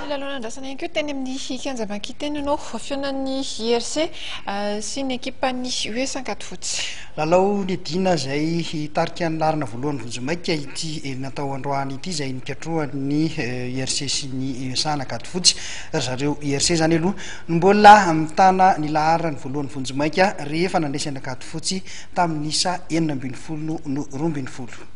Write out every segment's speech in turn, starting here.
Lalao nandrasana ihany koa teny amin'ny kianja Bankiteny no fihaonan'ny IRC sy ny ekipan'ny US Ankadifotsy. Lalao niadiana izay hitarika ny laharana voalohany vonjimaika ity natao androany ity izay nikatrohan'ny IRC sy ny USA Ankadifotsy. Ry zareo IRC izany aloha no mbola mitana ny laharany voalohany vonjimaika rehefa nandresy an'Ankadifotsy tamin'ny isa 16 no 12.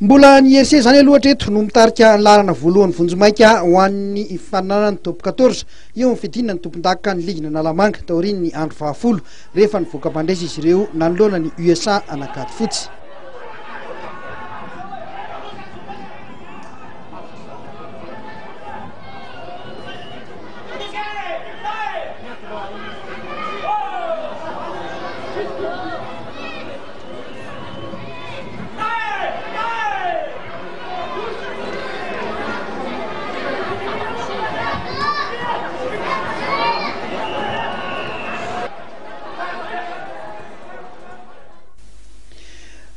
Mbola ny IRC izany aloha hatreto no mitarika ny laharana voalohany vonjimaika ho an'ny fifaninanana ny top 14 eo amin'ny fiadiana ny tompondaka ny ligin'Analamanga taorian'ny andro fahafolo rehefa nivoaka mpandresy izy ireo nanoloana ny USA an'Ankadifotsy.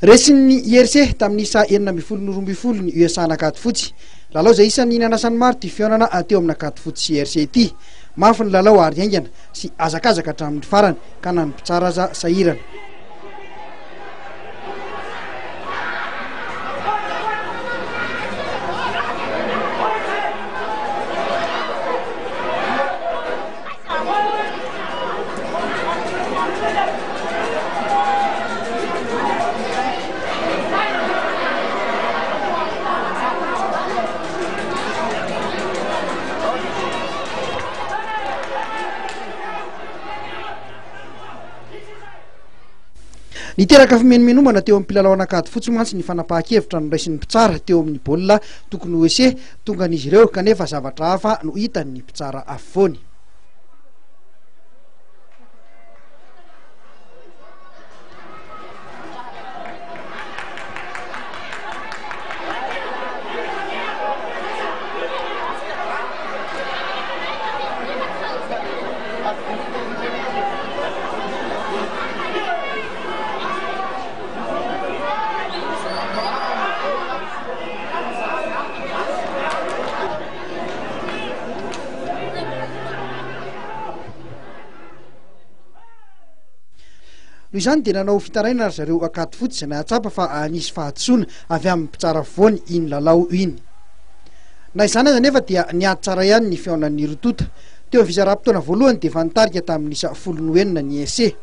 Resin'ny IRC tamin'ny isa 16 no 12 ny USA an'Ankadifotsy. Lalao izay isan'ny nanasan'ny maro ity fihaonana teo amin'Ankadifotsy sy IRC ity. Mafy ny lalao ary haingana sy hazakazaka hatramin'ny farany ka na ny mpitsara aza sahirana. Niteraka fimenomenomana teo amin'ny mpilalao an'Ankadifotsy mantsy ny fanapahan-kevitra noraisin'ny mpitsara teo amin'ny baolina tokony ho essai tongan'izy ireo kanefa zavatra hafa no hitan'ny mpitsara afovoany. Noho izany dia nanao fitarainana ry zareo Ankadifotsy izay nahatsapa fa nisy fahadisoana avy amin'ny mpitsara afovoany iny lalao iny. Na izany aza anefa dia niady tsara ihany ny fihaonan'ny roa tonta. Teo amin'ny fizaram-potoana voalohany dia efa nitarika tamin'ny isa folo no enina ny SC.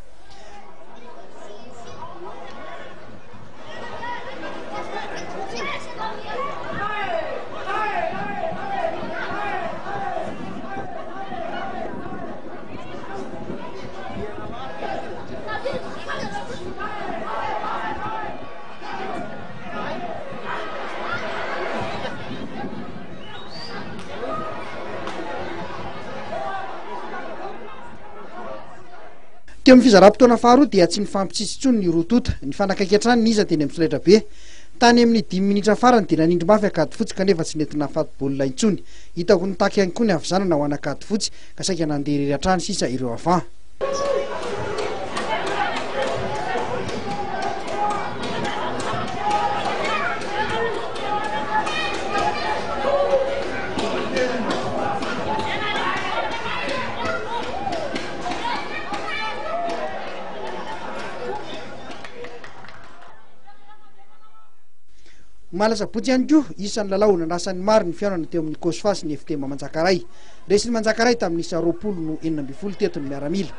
Teo amin'ny fizaram-potoana faharoa dia tsy nifampitsitsy intsony ny roa tonta. Nifanakaiky hatrany ny isa teny amin'ny solaitrabe. Tany amin'ny dimy minitra farany dia nanindry mafy Ankadifotsy kanefa tsy nety nahafaty baolina intsony. Hita ho nitaky ihany koa ny havizanana ho an'Ankadifotsy ka saika nandeha irery hatrany sisa ireo avant. Omaly asabotsy ihany koa, isan'ny lalao nandrasan'ny maro ny fihaonana teo amin'ny Cosfa sy ny FTM Manjakaray. Resin'ny Manjakaray tamin'ny isa 20 no 16 teto ny miaramila.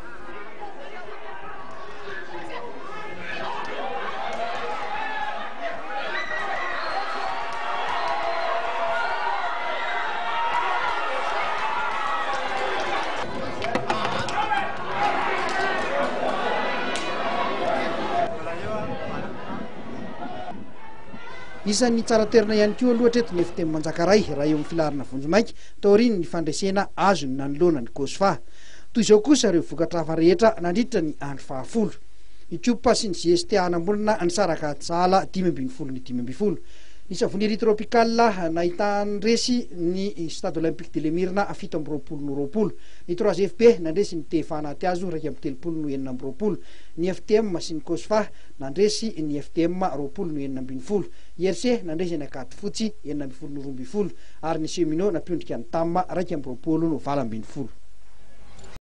Isan'ny tsara toerana ihany koa aloha hatreto ny FTM Manjakaray raha eo amin'ny filaharana vonjimaika taorian'ny fandresena azony nanoloana ny Cosfa. Toy izao kosa ireo vokatra hafa rehetra nandritra ny andro fahafolo. Ny Kopa sy ny JSTA Anambolona nisaraka sahala 15 no 15. Ny Savonnerie Tropicale nahitany resy ny Stade Olympique de l'Emirina 27 no 20. Ny Trois FB nandresy ny TFA Anatihazo 31 no 26. Ny FTM sy ny Cosfa nandresy ny FTM 20 no 16. IRC nandresy ny Ankadifotsy 16 no 12 ary ny Cheminot nampiondrika ny Tam 21 no 18.